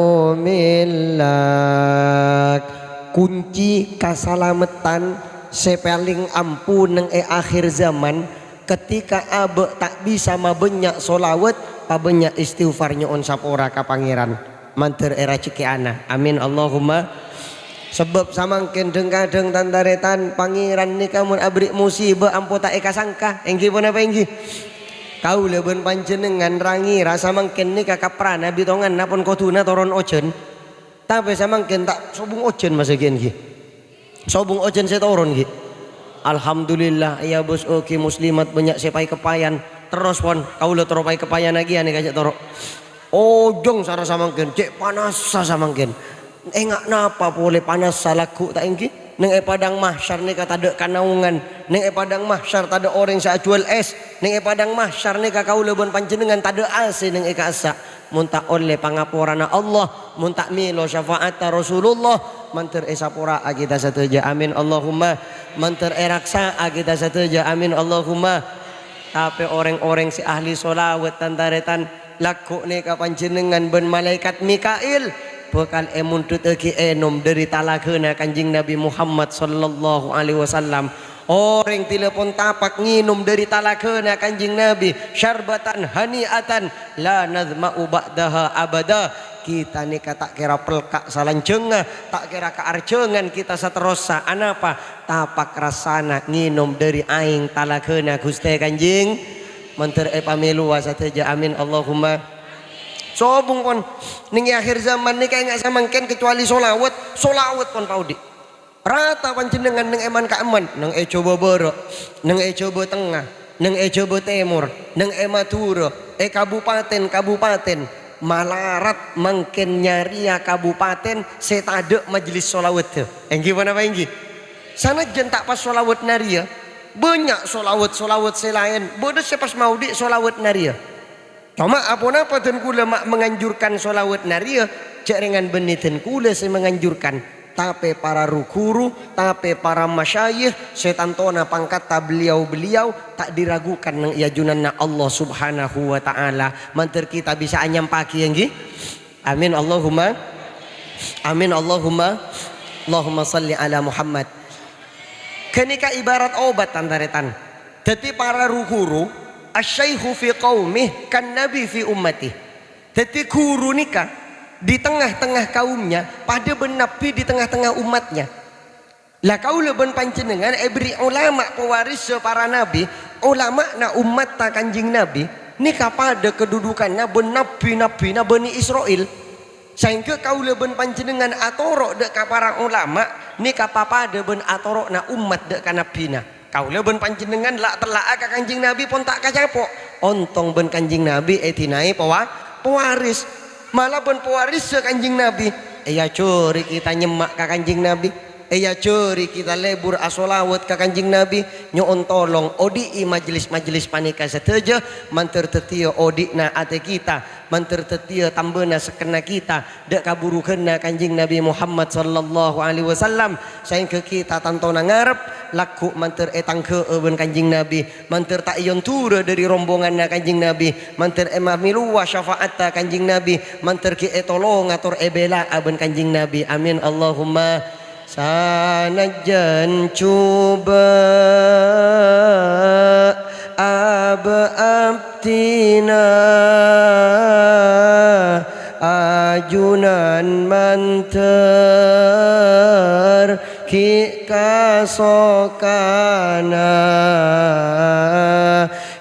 lak. Kunci kasalameddhân sè palèng ambu nèng è akhir zaman, ketika abâ' ta' bisa mabânnya' sholawat, pabânnya' istighfar nyo'on sapora ka Pangèran. Mandhâr èrajhekkè'ana. Amin, Allahumma. Sabâb samangkèn dhâng-kadhâng tan-tarètan, Pangèran nèka mon aberri' musibah ampo ta' èkasangka. Èngghi ponapa èngghi? Kaulâ bân panjhennengngan ra-ngèra samangkèn nèka kaprana bitonganna pon kodhuna toron ojhân. Tapè samangkèn ta' sobung ojhân masaghiân ghi. Sobung ojhân sè toron ghi. Alhamdulillah, ya bos, oke, muslimat bânnya' sè paè-kepaèyan. Terros pon, kaulâ terro paè-kepaèyan aghiyâ nèka cè' toro'. Ojhân sara samangkèn, cè' panassa samangkèn. Enga' napa polè panassa lagghu' ta' èngghi? Nèng è Padang Mahsyar nèka tadâ' kanaongan. Nèng è Padang Mahsyar tadâ' orèng sè ajhuwâl ès. Nèng è Padang Mahsyar nèka kaulâ bân panjhennengngan tadâ' A C nèng è ka'assa'. Mon ta' ollè pangaporana Allah, mon ta' mèlo syafa'atta Rasulullah, mandhâr èsapora'a kita sadhâjâ. Amin, Allahumma. Mandhâr èraksa'a kita sadhâjâ. Amin, Allahumma. Tapè orèng-orèng sè ahli sholawat, tan-tarètan, lagghu' nèka panjhennengngan bân malaèkat Mikail bhâkal èmondhuttaghi ènom dhâri talaghâna Kanjeng Nabi Muhammad sallallahu alaihi wasallam. Orèng dhilâ pon tapak ngènom dhâri talaghâna Kanjeng Nabi, syarbatan hani'atan, la nadhma'u ba'daha abada. Kita nèka ta' kèra pelka' salanjhângnga, ta' kèra kaarjhângan kita saterrossa. Anapa? Tapak rassana ngènom dhâri aèng talaghâna Ghustè Kanjeng. Mandhâr èpamèlowa sadhâjâ. Amin, Allahumma. Sobung pon. Nèng è akhir zaman nèka enga' samangkèn kecuali sholawat, sholawat pon paodi'. Rata panjhennengngan nèng è man-ka'emman, nèng è Jhâbâ Bârâ', nèng è Jhâbâ Tengnga, nèng è Jhâbâ Tèmor, nèng è Madhurâ, è kabupatèn-kabupatèn, malarat mangkèn nyarèya kabupatèn sè tadâ' majelis sholawatta. Èngghi ponapa èngghi? Sanajjân ta' pas sholawat narèya, bânnya' sholawat-sholawat sè laèn, bâdâ sè pas maodi' sholawat narèya. Coma aponapa dân kulâ ma' menganjurkan sholawat narèya, jhâ' rèngan bânnè dân kulâ sè menganjurkan, tapè para ru-ghuru, tapè para masyayikh sè tantona pangkatta beliau-beliau ta' diragukan nèng è ajunanna Allah Subhanahu wa Ta'ala. Mandhâr kita bisa anyampa'aghi, èngghi? Amin, Allahumma. Amin, Allahumma. Allahumma shalli ala Muhammad. Ghânèka ibarat obat, tan-tarètan. Dhâddhi para ru-ghuru, asy-syaikhu fi qaumih kan nabi fi ummati. Dhâddhi ghuru nèka di tengah-tengah kaumnya padâ bân nabi di tengah-tengah umatnya. La kaulâ bân panjhennengngan èberri' ulama pewarissa para nabi, ulama'na ummatta Kanjeng Nabi, nèka padâ kadudukanna bân nabi-nabbina Bani Isra'il. Saèngghâ kaulâ bân panjhennengngan atoro' dâ' ka para ulama nèka papadâ bân atoro'na ummat dâ' ka nabbina. Kaulâ bân panjhennengngan la' tella'a ka Kanjeng Nabi pon ta' kacapo'. Ontong bân Kanjeng Nabi èdinaè powa-, powaris. Mala bân powarissa Kanjeng Nabi, èajhâri kita nyemma' ka Kanjeng Nabi. Èajhâri kita lebur asholawat ka Kanjeng Nabi. Nyo'on tolong odi'i majlis-majlis panèka sadhâjâ, mandhâr dhâddhiyâ odi'na atè kita, mandhâr dhâddhiyâ tambâna sekkenna kita, dâ' kaburugânna Kanjeng Nabi Muhammad sallallahu alaihi wasallam, saèngghâ kita tantona ngarep, lagghu' mandhâr ètangghâ'â bân Kanjeng Nabi, mandhâr ta' èyondhurâ dâri rombonganna Kanjeng Nabi, mandhâr èmamilowa syafa'atta Kanjeng Nabi, mandhâr ghi' ètolonga tor èbelâ'â bân Kanjeng Nabi. Amin, Allahumma. Sanajjhân jhubâ' abâ' abdhina, ajunan mandhâr ghi' kasokana.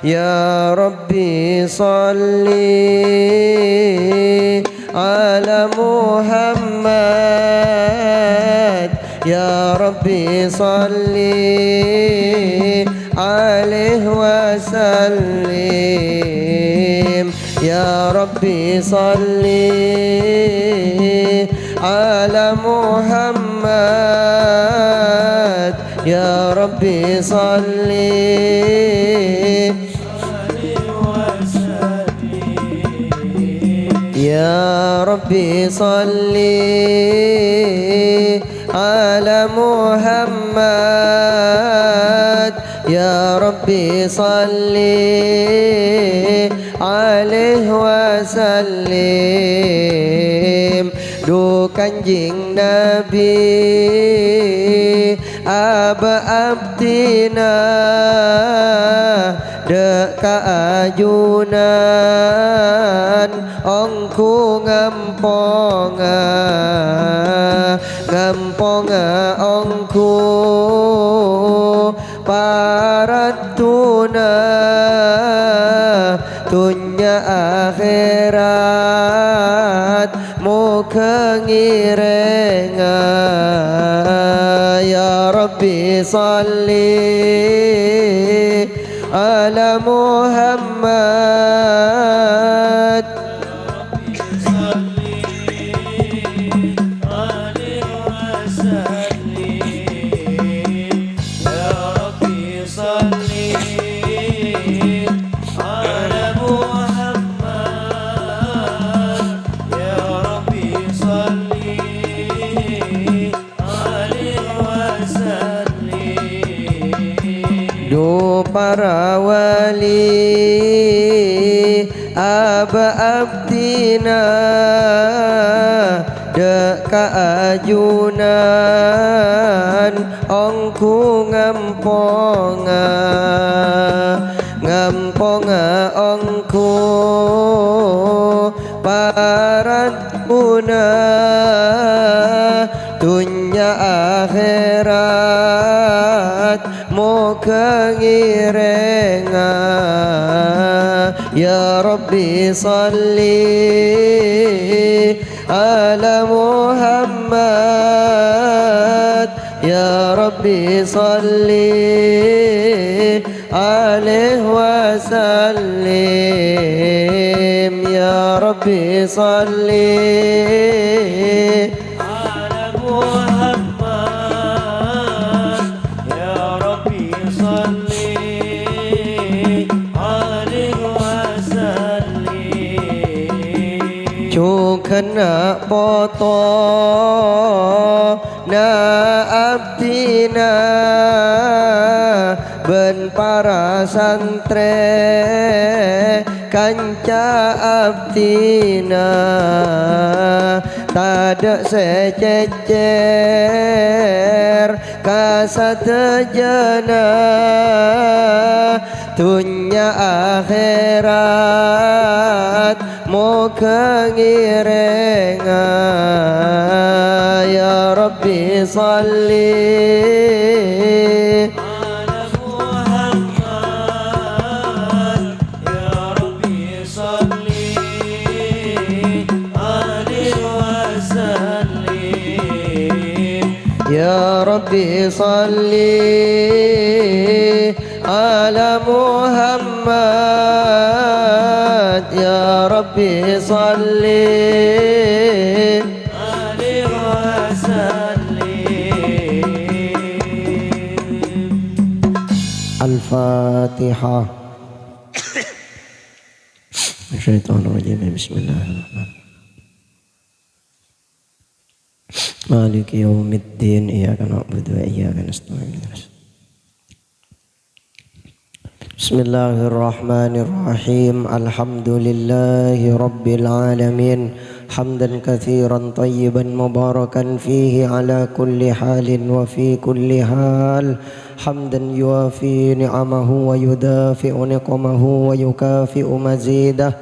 Ya Rabbi shalli ala Muhammad, ya Rabbi shalli alaihi wasallim, ya Rabbi shalli ala Muhammad, ya Rabbi shalli. Ya Rabbi shalli ala Muhammad, ya Rabbi shalli alaihi wasallim. Dhu Kanjeng Nabi, abâ' abdhina dâ' ka ajunan ongghu ngamponga, ngamponga ongghu paraddhuna dhunnya akhèrat. Moghâ ngèrèngnga. Ya Rabbi shalli ala Muhammad. Ya Rabbi shalli ala Muhammad. Ya Rabbi shalli alaihi wasallim. Dhu para wali, abâ' abdhina dâ' ka ajunan ongghu ngamponga, ngamponga ongghu paraddhuna dhunnya akhèrat. Moghâ ngèrèngnga. Ya Rabbi shalli ala Muhammad. Ya Rabbi shalli alaihi wasallim. Ya Rabbi shalli ala Muhammad. Ya Rabbi shalli alaihi wasallim. Jhughân na' potona abdhina bân para santrè kanca abdhina, tadâ' sè cècèr ka sadhâjâna dhunnya akhèrat. Moghâ ngèrèngnga. Ya Rabbi shalli ala Muhammad. Ya Rabbi shalli alaihi wasallim. Ya Rabbi shalli على محمد يا رب صل عليه وسلم. الفاتحة. الشيطان الرجيم. بسم الله الرحمن الرحيم. مالك يوم الدين. إياك نعبد وإياك نستعين. بسم الله الرحمن الرحيم. الحمد لله رب العالمين. حمدا كثيرا طيبا مباركا فيه على كل حال وفي كل حال. حمدا يوافي نعمه ويدافع نقمه ويكافئ مزيده.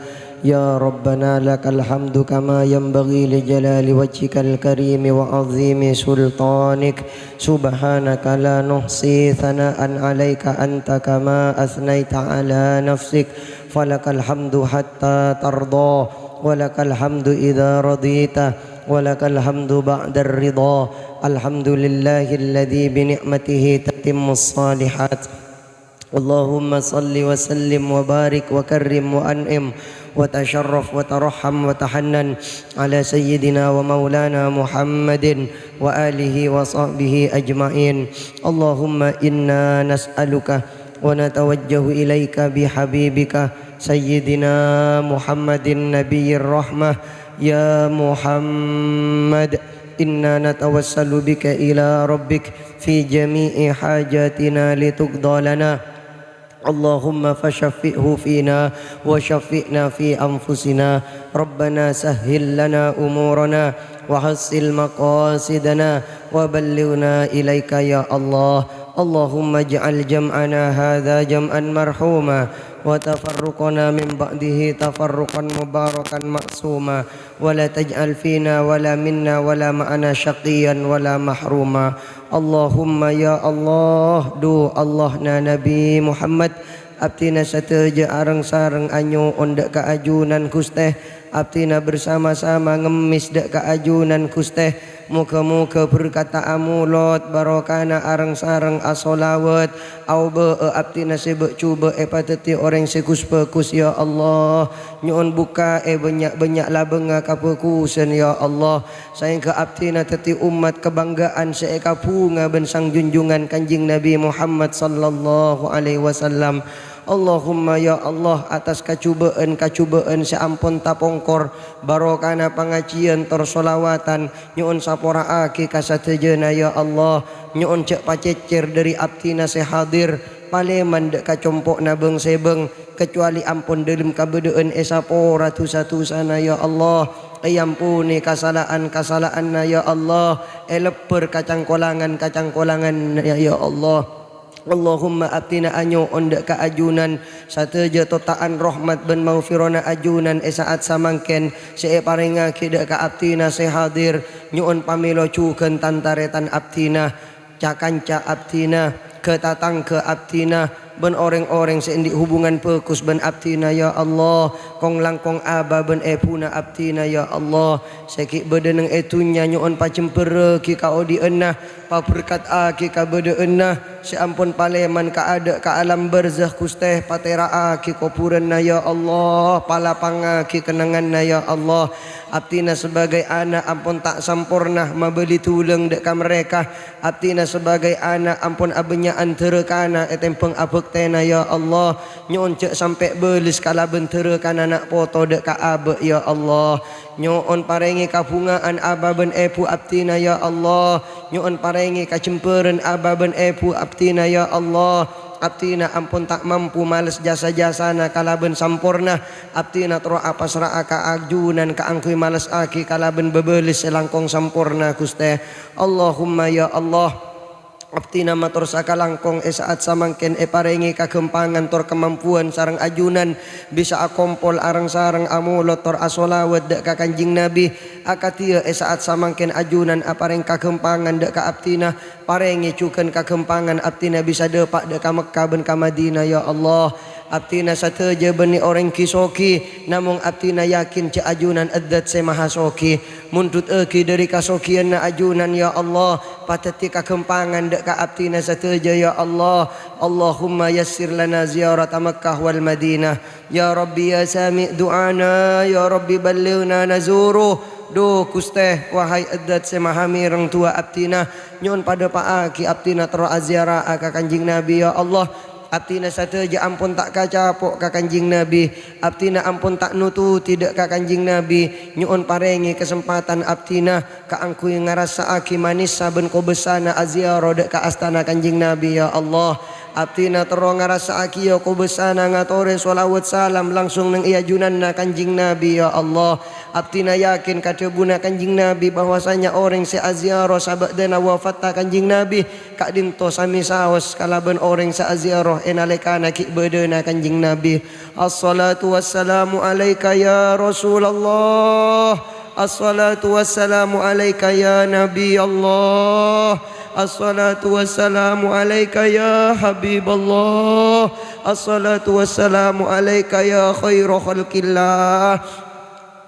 يا ربنا لك الحمد كما ينبغي لجلال وجهك الكريم وعظيم سلطانك. سبحانك لا نحصي ثناء عليك أنت كما أثنيت على نفسك. فلك الحمد حتى ترضى، ولك الحمد إذا رضيت، ولك الحمد بعد الرضا. الحمد لله الذي بنعمته تتم الصالحات. اللهم صل وسلم وبارك وكرم وأنعم وتشرف وترحم وتحنن على سيدنا ومولانا محمد وآله وصحبه أجمعين. اللهم إنا نسألك ونتوجه إليك بحبيبك سيدنا محمد نبي الرحمة. يا محمد، إنا نتوسل بك إلى ربك في جميع حاجاتنا لتقضى لنا. اللهم فشفعه فينا وشفعنا في أنفسنا. ربنا سهل لنا أمورنا وحصل مقاصدنا وبلغنا إليك يا الله. اللهم اجعل جمعنا هذا جمعا مرحوما وتفرقنا من بعده تفرقا مباركا معصوما. ولا تجعل فينا ولا منا ولا معنا شقيا ولا محروما. Allahumma ya Allah, du Allahna Nabi Muhammad, abdhina sadhâjâ areng-sareng anyo'on dâ' ka ajunan Ghustè, abdhina bersama-sama ngemmès dâ' ka ajunan Ghustè. Moghâ-moghâ berkatta amolod, barokana areng-sareng asolawat, aobâ'â abdhina sè bâ'-jhubâ' èpadhâddhi orèng sè ghus-bhâghus, ya Allah. Nyo'on bukka'è bânnya'-bânnya' labângnga kabhâghusân, ya Allah, saèngghâ abdhina dhâddhi ommat kabhângga'an sè èkabhunga bân sang junjungan Kanjeng Nabi Muhammad sallallahu alaihi wasallam. Allahumma, ya Allah, attas kajhubâ'ân-kajhubâ'ân sè ampon tapongkor, barokana pangajiyân tor sholawatan, nyo'on sapora'aghi ka sadhâjâna, ya Allah. Nyo'on jhâ' pacècèr dhâri abdhina sè hadir, palèman dâ' ka compo'na bâng-sèbâng, kacowalè ampon dhâlem kabâdâ'ân èsapora dhusa-dhusana, ya Allah. Èamponè kasala'an-kasala'anna, ya Allah. Èlebbhâr kacangkolangan-kacangkolanganna, ya Allah. Allahumma, abdhina anyo'on dâ' ka ajunan sadhâjâ totta'an rahmat bân maghfirana ajunan è sa'at samangkèn sè èparèngaghi dâ' ka abdhina sè hadir. Nyo'on pamèlo jhughân tan-tarètan abdhina, ca-kanca abdhina, ghâ-tatangghâ abdhina, bân orèng-orèng sè andi' hubungan bhâghus bân abdhina, ya Allah. Kong-langkong aba bân èbhuna abdhina, ya Allah, sè ghi' bâdâ neng è dhunnya nyo'on pajembhârrâghi kaodi'ânna, paberkat'aghi kabâdâ'ânna, sè ampon palèman kaadâ' ka alam barzakh, Ghustè, patèra'aghi kobhurânna, ya Allah, palapangaghi kennengnganna, ya Allah. Abdhina sabâgâi ana' ampon ta' samporna mabâli dhulâng dâ' ka marèka. Abdhina sabâgâi ana' ampon abânnya'an dhârâkana ètèmbhâng abhâktèna, ya Allah. Nyo'on jhâ' sampè' bâles kalabân dhârâkana na' poto dâ' ka abâ', ya Allah. Nyo'on parèngè kabhunga'an aba bân èbhu abdhina, ya Allah. Nyo'on parèngè kajembhârân aba bân èbhu abdhina, ya Allah. Abdhina ampon ta' mampu males jasa-jasana kalabân samporna. Abdhina terro apasra'a ka ajunan kaangghuy malessaghi kalabân bâbâles sè langkong samporna, Ghustè. Allahumma, ya Allah. Abdhina mator sakalangkong è sa'at samangkèn èparèngè kaghâmpangan tor kamampuan sareng ajunan bisa akompol areng-sareng amolod tor asolawat dâ' ka Kanjeng Nabi. Akadhiyâ è sa'at samangkèn ajunan aparèng kaghâmpangan dâ' ka abdhina, parèngè jhughân kaghâmpangan abdhina bisa dâpa' dâ' ka Mekkah bân ka Madinah, ya Allah. Abdhina sadhâjâ bânnè orèng ghi-sogi, namong abdhina yakin jhâ' ajunan Adzat sè maha sogi. Mondhudhâghi dhâri kasogiyanna ajunan, ya Allah, padhâddhi kaghâmpangan dhâ' ka abdhina sadhâjâ, ya Allah. Allahumma yassir lana ziyarata Makkah wal Madinah. Ya Rabbi, ya sami' du'ana, ya Rabbi, ballighna nazuru. Dhu, Ghustè, wahai Adzat sè maha mèreng du'a abdhina, nyo'on padhâpa'aghi abdhina terro aziara'a ka Kanjeng Nabi, ya Allah. Abdhina sadhâjâ ampon ta' kacapo' ka Kanjeng Nabi. Abdhina ampon ta' notodhi dhâ' ka Kanjeng Nabi. Nyo'on parèngè kasempatan abdhina kaangghuy ngarassa'aghi manessa bân kobâsana aziarah dhâ' ka astana Kanjeng Nabi, ya Allah. Abdhina terro ngarassa'aghi, ya, kobâsana ngatorè sholawat salam langsung neng è ajunanna Kanjeng Nabi, ya Allah. Abdhina yakin ka dhâbuna Kanjeng Nabi bahwasanya orèng sè aziarah sabâdâna wafatta Kanjeng Nabi, ka'dinto samè saos kalabân orèng sè aziarah è nalèkana ghi' bâdâna Kanjeng Nabi. Assalatu wassalamu alaika ya Rasulullah. Assalatu wassalamu alaika ya Nabi Allah. Assalatu wassalamu alaika ya Habib Allah. Assalatu wassalamu alaika ya khaira khalqillah.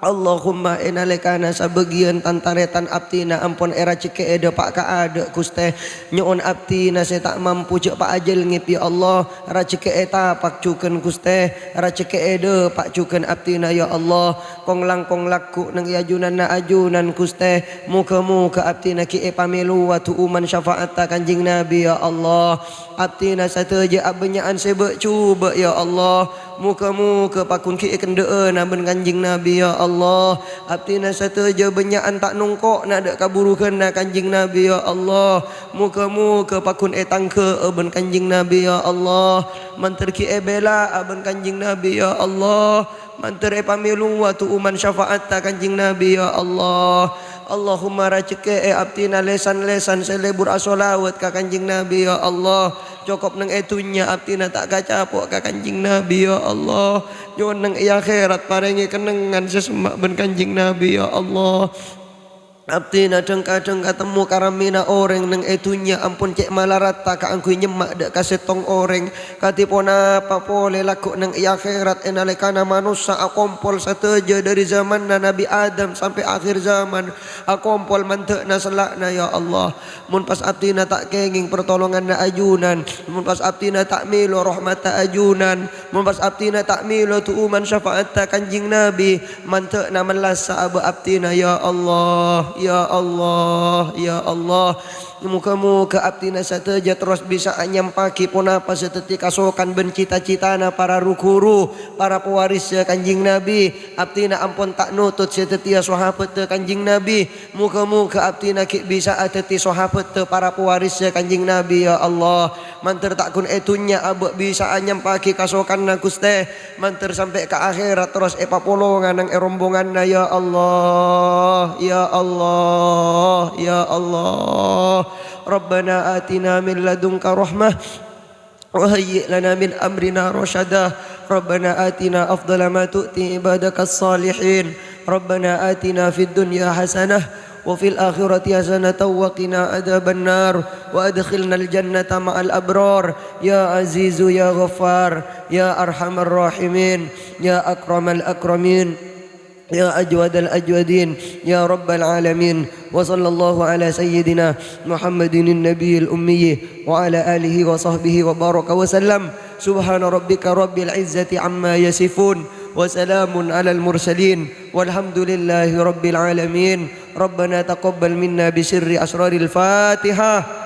Allahumma, è nalèkana sabâgiyân tan-tarètan abdhina ampon èrajhekkè'è dhâpa' ka adâ', Ghustè. Nyo'on abdhina sè ta' mampu jhâ' pa'ajâlngèp, ya Allah. Rajhekkè'è tapak jhughân, Ghustè. Rajhekkè'è dhâpa' jhughân abdhina, ya Allah. Kong-langkong lagghu' neng è ajunanna ajunan, Ghustè. Moghâ-moghâ abdhina ghi' èpamèlowa du'uman syafa'atta Kanjeng Nabi, ya Allah. Abdhina sadhâjâ abânnya'an sè bâ'-jhubâ', ya Allah. Moghâ-moghâ pagghun ghi' èkendhâ'âna bân Kanjeng Nabi, ya Allah. Abdhina sadhâjâ bânnya'an ta' nongko'na dhâ' kabhurughânna Kanjeng Nabi, ya Allah. Moghâ-moghâ pagghun ètangghâ'â bân Kanjeng Nabi, ya Allah. Mandhâr ghi' èbelâ'â bân Kanjeng Nabi, ya Allah. Mandhâr èpamèlowa du'uman syafa'atta Kanjeng Nabi, ya Allah. Allahumma rajhekkè'è abdhina lèsan-lèsan sè lebur asholawat ka Kanjeng Nabi, ya Allah. Cokop neng è dhunnya abdhina ta' kacapo' ka Kanjeng Nabi, ya Allah. Nyo'on neng è akhèrat parèngè kennengngan sè semma' bân Kanjeng Nabi, ya Allah. Abdhina dhâng-kadhâng katemmo karammèna orèng neng è dhunnya ampon cè' malaratta kaangghuy nyemma' dhâ' ka sèttong orèng. Kadhi ponapa polè lagghu' neng è akhèrat è nalèkana manossa akompol sadhâjâ dhâri zamanna Nabi Adam sampè' akhir zaman, akompol mandhâ'na sella'na, ya Allah. Mon pas abdhina ta' kèngèng partolonganna ajunan, mon pas abdhina ta' mèlo rahmatta ajunan, mon pas abdhina ta' mèlo du'uman syafa'atta Kanjeng Nabi, mandhâ'na mellassa abâ' abdhina, ya Allah, ya Allah, ya Allah. Moghâ-moghâ abdhina sadhâjâ terros bisa'a nyampa'aghi ponapa sè dhâddhi kasokan bân cita-citana para ru-ghuru, para pawarissa Kanjeng Nabi. Abdhina ampon ta' notot sè dhâddhiyâ sahabatta Kanjeng Nabi. Moghâ-moghâ abdhina ghi' bisa'a dhâddhi sahabatta para pawarissa Kanjeng Nabi, ya Allah. Mandhâr ta' ghun è dhunnya abâ' bisa'a nyampa'aghi kasokanna, Ghustè. Mandhâr sampè' ka akhèrat terros èpapolonga neng è rombonganna, ya Allah, ya Allah, ya Allah. Rabbana atina min ladunka rahmah. وهيئ لنا من أمرنا رشدا. ربنا آتنا أفضل ما تؤتي عبادك الصالحين. ربنا آتنا في الدنيا حسنة وفي الآخرة حسنة وقنا عذاب النار وأدخلنا الجنة مع الأبرار. يا عزيز يا غفار، يا أرحم الراحمين، يا أكرم الأكرمين، يا أجود الأجودين، يا رب العالمين. وصلى الله على سيدنا محمد النبي الأمي وعلى آله وصحبه وبارك وسلم. سبحان ربك رب العزة عما يصفون، وسلام على المرسلين، والحمد لله رب العالمين. ربنا تقبل منا بسر أسرار الفاتحة.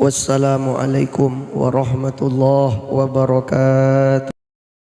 Wassalamualaikum warahmatullahi wabarakatuh.